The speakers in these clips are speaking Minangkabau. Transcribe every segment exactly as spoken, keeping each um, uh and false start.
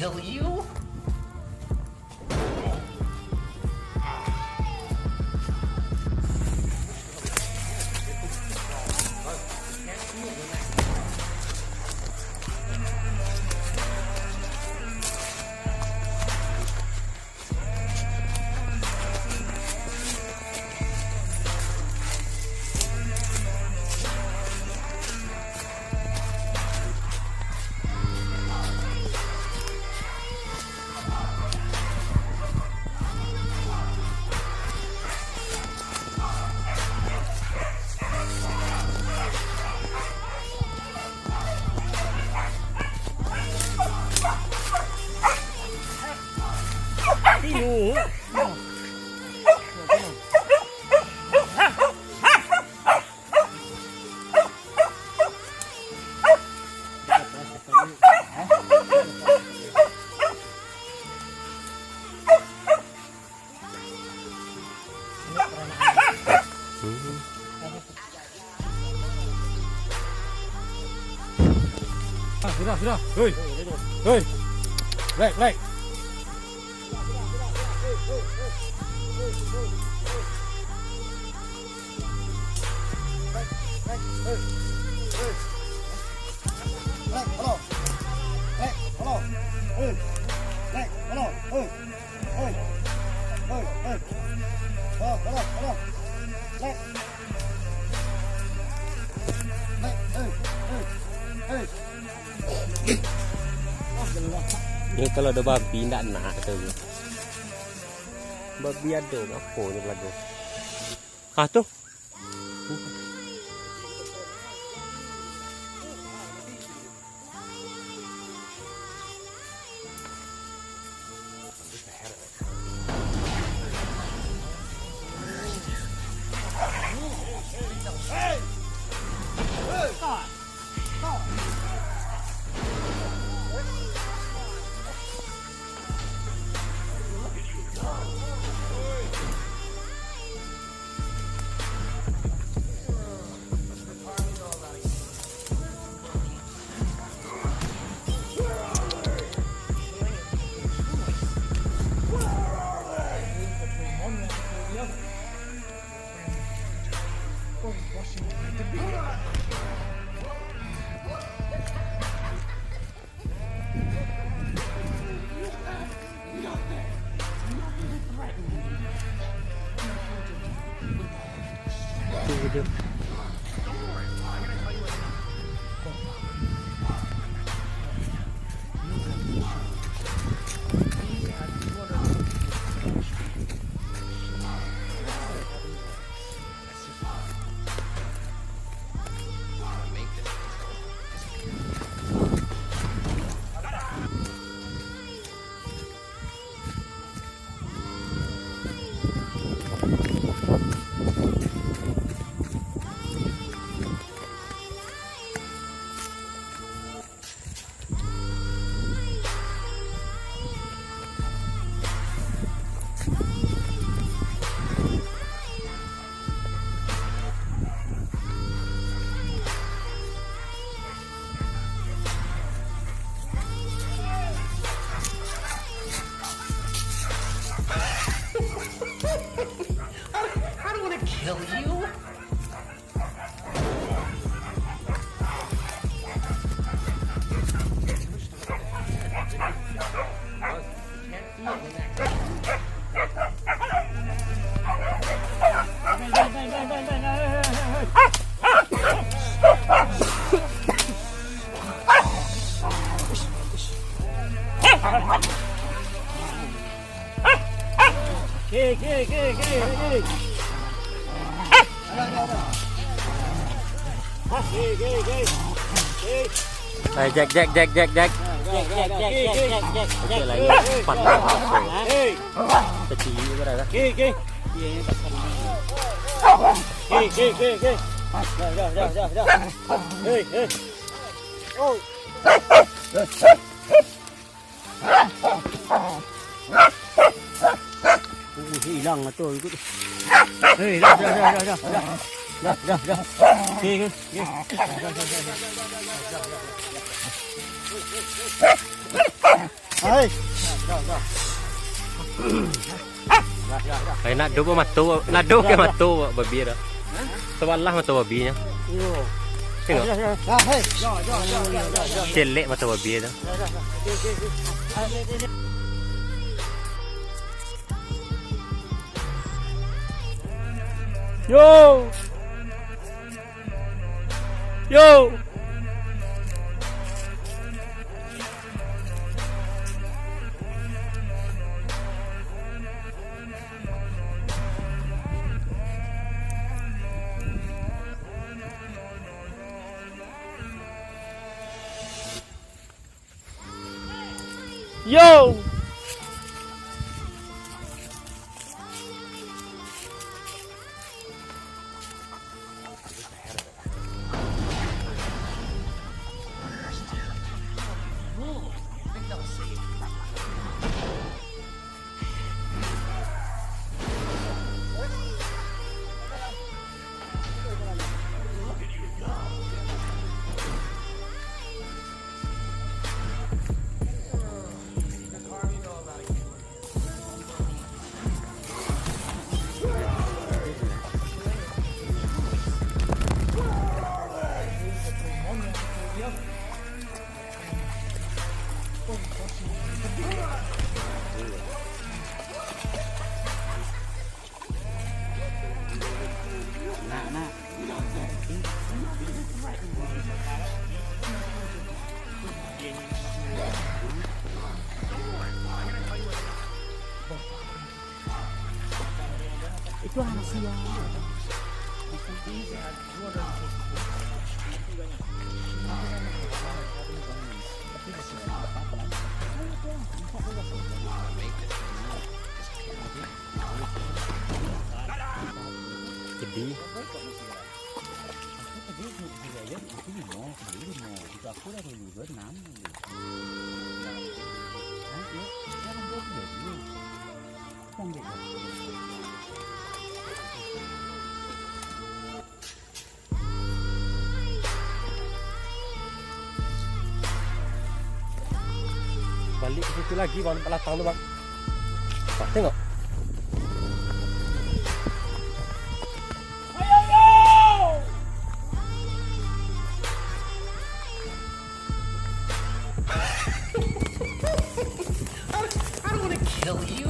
kill you. Ah, sudah, sudah. Hei. Hei. Black, black. Black, halo. Black, halo. Hei. Black, halo. Hei. Hei. Hei, hei. Oh, halo, halo. Black. Black, hei, hei. Hei. Ni kalau ada babi, ndak nak tu. Babi ada, apa ni belagu? Ah, tu. I don't want to kill you. Hai, Jack, Jack, Jack, Jack, Jack. Oke, lagi empat belas. Kecil juga dah. Hei, hei. Oh. Uh, hilang tu ikut. Hei, dah, dah, dah, dah, dah. Dah, dah, dah. Okey, okey, okey. Dah, dah, dah, dah, dah. Hai. Ai, nak doh mato, nak doh ka mato babi dah. Sabalah mato babinyo. Iyo. Tengok. Hai. Celek mato babi tu. Yo. Yo. Yo! Itu rahasia. Jadi, baliak ka situ lagi, Bang, balakang tu, Bang. Nah, tengok. I don't, I don't wanna kill you.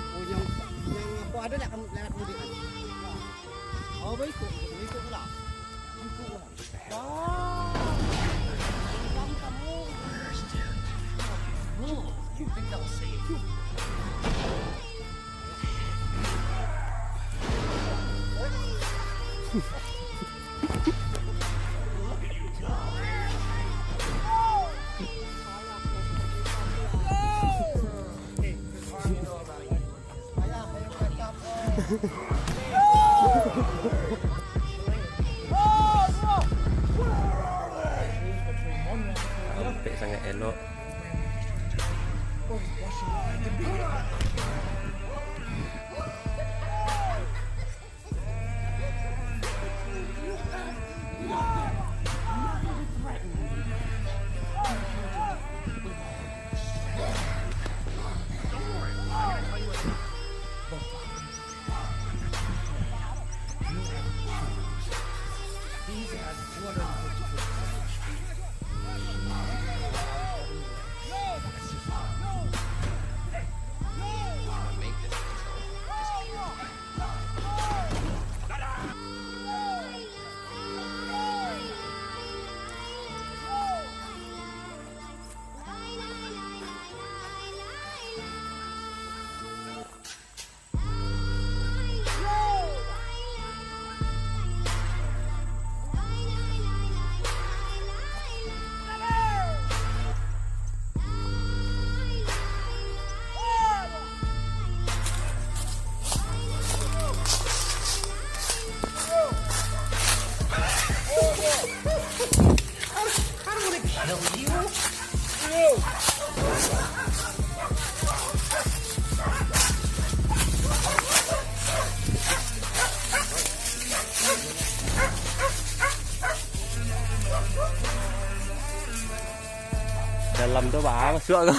Oh, yang, yang apa ada nak kamu, nak kamu buat kan? Oh, baik tu, baik tu pula. Baik tu pula. Wah. Kamu, kamu. Oh, you think that'll save you? Ampek sangat elok. Dalam tu, Bang, suak tu.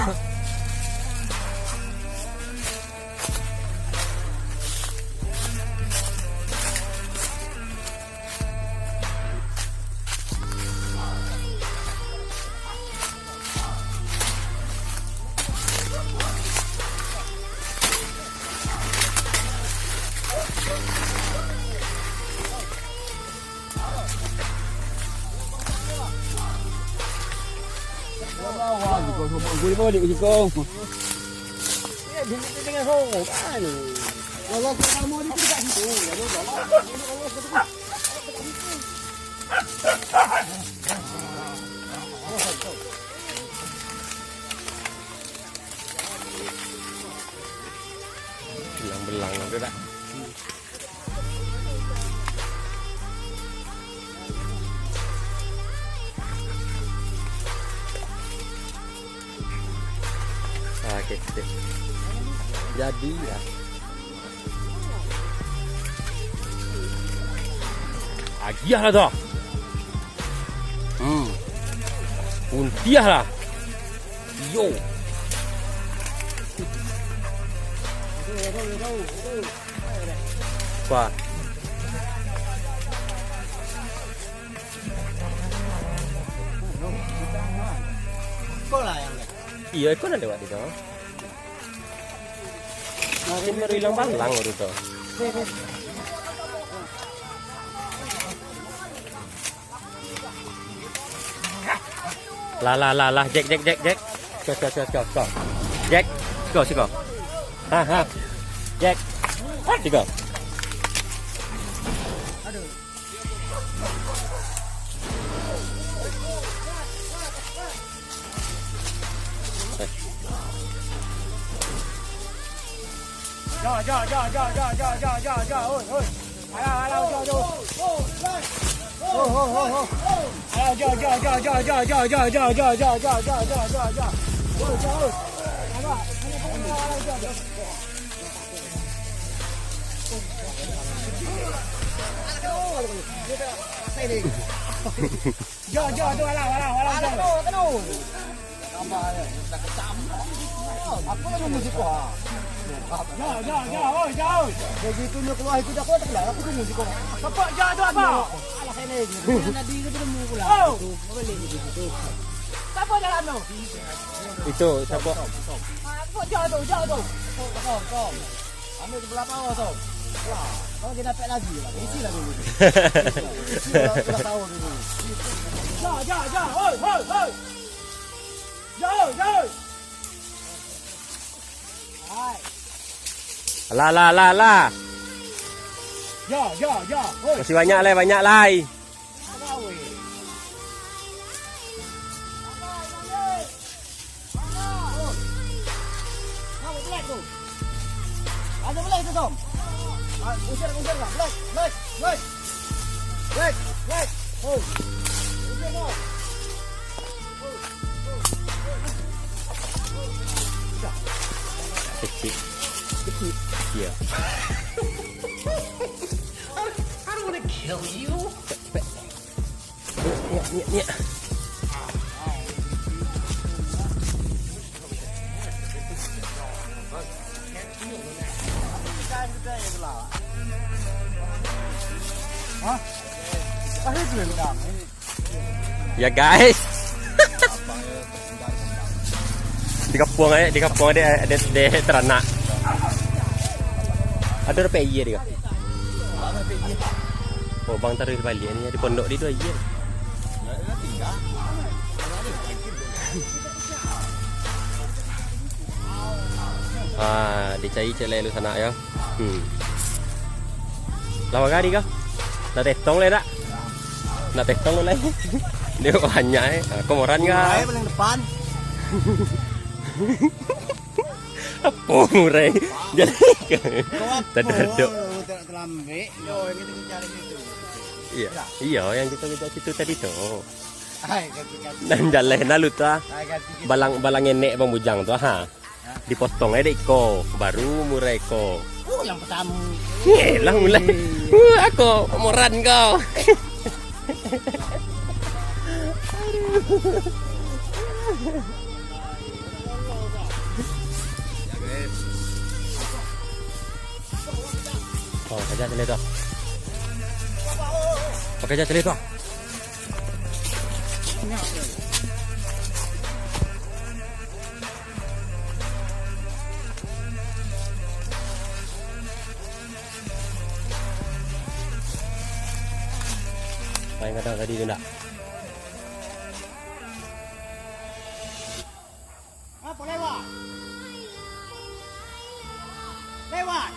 Belang-belang tu dah. Ah, oke, oke. Jadi, ya. Agiah lah tu. Hmm. Untiah lah. Yo. Wah. Iyo, iko nan lewat itu. Mungkin baru ilang palang baru tu. Lah, lah, lah, lah. Jack, Jack, Jack, Jack. Siko, siko, siko, siko. Jack, siko, siko. Ha, ha. Jack. Siko. Jo, jo, jo, oi, oi. Alah, alah, jo, jo. Ho, ho, ho, ho. Alah, jo, jo, jo. Jo, jo, oi. Alah, jo, jo. Jo, jo, tu, alah, alah, alah, jo. Apo nyo musik ko, ha? Jo, jo, jo, oi, jo, oi. Begitu nyo keluar ikut aku, tak keluar, aku tunggu siko. Sapo jo tu, apo? Alah, siko. Tadi tu ketemu pula. Oh. Tu, balik gitu. Sapo dalam tu? Itu, sapo? Sapo jo tu, jo tu? Kau, kau, kau. Ambil sebelah bawah tu. Wah, kau kena pek lagi lah. Isi lah dulu. Isi lah, sebelah bawah dulu. Jo, jo, jo. Oi, oi, oi. Jo, jo. Hai. Lah, lah, lah, lah. Yo, yo, yo. Oi. Masih banyak lai, banyak lai. Ada black tu. Ada black tu, Tom. Ah, usir, usir lah. Black, black, black. Black, black. Oh. Usir, Tom. Kecil. Kecil. Iya. I don't wanna kill you. Cepet, cepet. Niak, niak, niak. Hah? Ah, itu yang bilang. Ya, guys. Di kampung, eh, di kampung ada, ada, ada teranak. Ada dapek aia dia. Oh, bang taruih baliak ni, di pondok di tu aia. Ah, dicari cek lai lu sanak yo. Hmm. Lah, bagari kau? Nak tetong lai tak? Nak tetong lai? Dia banyak, eh. Ah, komoran kau? Mulai paling depan. Apa murai? Jadi, kau apa? Tadadok. Kau tak terlambat. Yo, yang kita cari itu. Iya. Iya, yang kita kejar situ tadi tu. Hai, ganti, ganti. Nan jaleh nah lu tu, ah. Hai, ganti, ganti. Balang, balang enek Bang Bujang tu, ha. Dipotong aja dek iko, baru murai iko. Oh, yang pertama. Eh, lah mulai. Uh, aku pemoran kau. Oh, kerja cili tu. Pakai aja cili tu. Main kadang tadi tu ndak? Apa lewat? Lewat.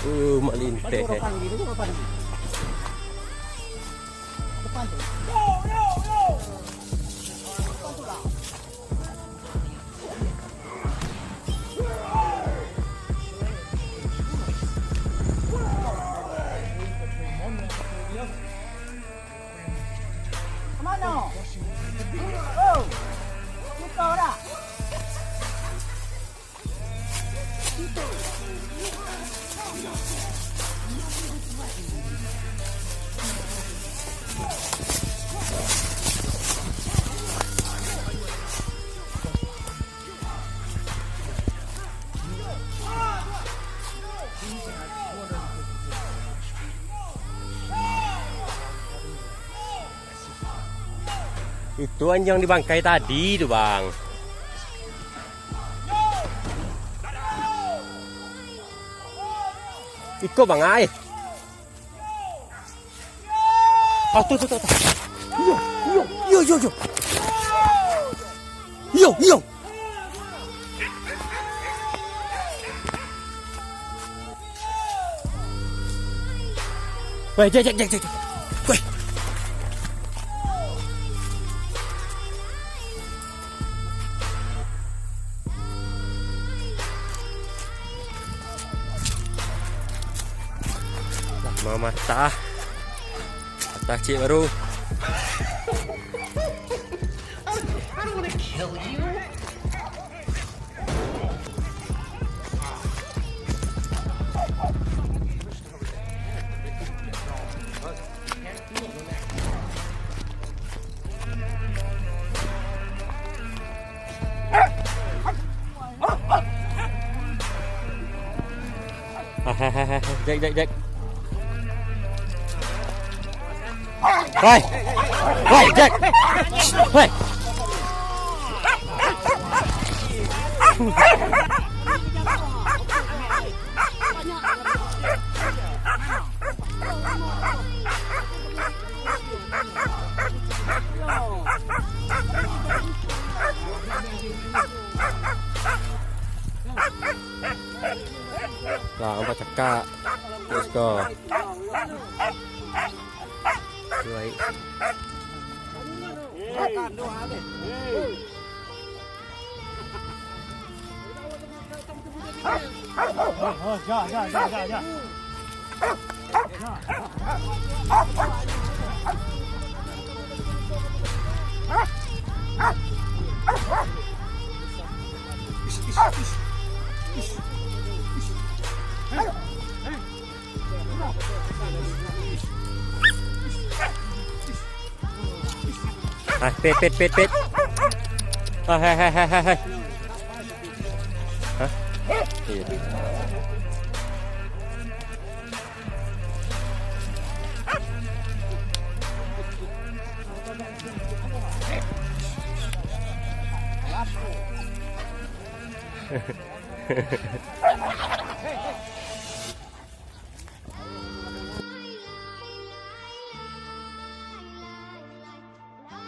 Uh, malinteh, eh. Depan tu. Depan tu lah. Kemana? Oh, kita dah. Itu anjing di bangkai tadi tu, Bang. Iko, Bang, ai. Ah, tu, tu, tu, tu. Iyo, iyo, iyo, iyo, iyo. Iyo, iyo. Weh, Jack, Jack, Jack, Jack. Weh. Lah, mamatah. Patah cik baru. Jack, Jack, Jack. Woi. Woi, Jack. Woi. Cakak. Let's go. Baik. Ah, pet, pet, pet, pet. Ah, hai, hai, hai, hai, hai. Hah? Iya.